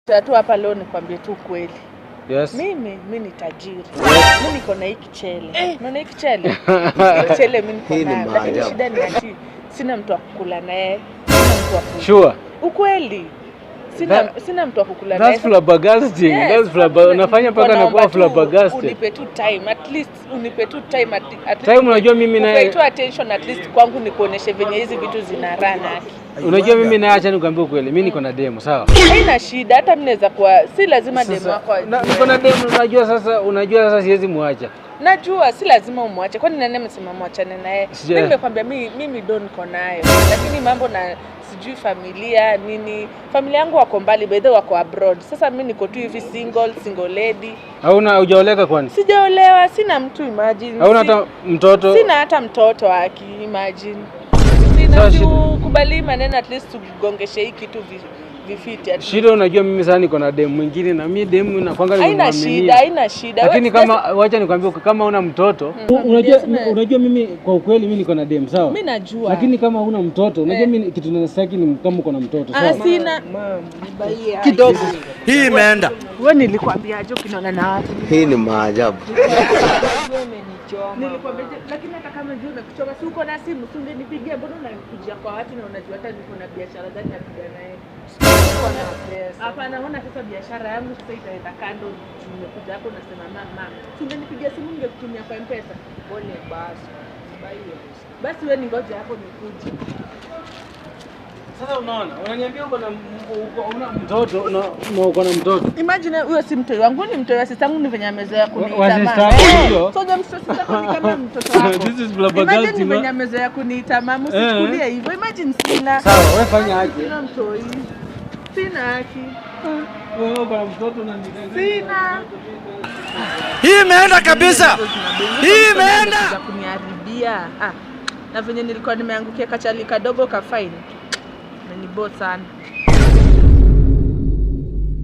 Tu hapa leo nikwambie tu kweli. Yes. Mimi ni tajiri. Mimi niko na hii kichele. Unaona hii kichele? Hii kichele mimi niko Hii ni nayo. Lakini maajabu. shida ni ati sina mtu wa kukula naye. Sina mtu wa kukula. Sure. Ukweli. Sina mtu wa kukula naye. That's flabbergasting. Yes, That's unafanya mpaka naomba nakuwa tu flabbergasted. Unipe tu time at least, unipe tu time at least. Time unajua mimi naye Upe tu attention at least kwangu nikuoneshe venye hizi vitu zina run haki. Unajua mimi naye, acha nikwambie ukweli, mimi niko na demu, sawa? Haina shida, hata mimi naweza kuwa, si lazima demu wako ajue. Niko na demu, unajua sasa siwezi muacha. Najua si lazima umwache. Kwani nani amesema mwachane naye? Mimi nimekwambia mimi do niko nayo. Lakini mambo na sijui familia nini. Familia yangu wako mbali, by the way wako abroad. Sasa mimi niko tu hivi single, single lady. Hauna, hujaoleka kwani? Sijaolewa, sina mtu, imagine. Hauna hata mtoto? Sina hata mtoto aki, imagine. Sina Sasa si ukubali maneno at least tugongeshe hii kitu vifiti at least. Shida unajua mimi sasa niko na demu mwingine na mimi demu nakwanga Haina nimemwaminia. shida, haina shida. Lakini Wewe kama wacha nikwambie kama una mtoto, unajua unajua mimi kwa ukweli mimi niko na demu, sawa? Mimi najua. Lakini kama huna mtoto, unajua mimi kitu ninastaki ni kama uko na mtoto, Ah, sawa? sina. Kidogo. Hii imeenda. Wewe nilikwambiaje ukiniona na watu? Hii ni maajabu. Nilikwambia, lakini hata kama juu umekuchoma, si uko na simu, si ungenipigia? Mbona unanikujia kwa watu na unajua hata niko na biashara gani napiga naye? Hapana, ona sasa biashara yangu sasa itaenda kando. Nimekuja hapo unasema mama, si ungenipigia simu ningekutumia kwa M-Pesa. Basi wewe ningoje hapo nikuje. Sasa unaona, unaniambia uko na una mtoto na uko na mtoto. Imagine huyo si mtoi wangu, ni mtoi wa sister yangu, ni venye amezoea kuniita Wa mama. sister yako, Eh, ndio? so unajua mtoto wa sister yako ni kama mtoto wako. This is flabbergasting, Imagine ni venye ma. amezoea kuniita mama, usichukulie hivyo. Imagine sina. Sawa, wewe fanya aje? Sina mtoi. Sina haki. Wewe uko na mtoto na Sina. Hii imeenda kabisa. Hii imeenda. Za kuniharibia. Ah. Na venye nilikuwa nimeangukia kachali kadogo ka fine. Amenibo sana.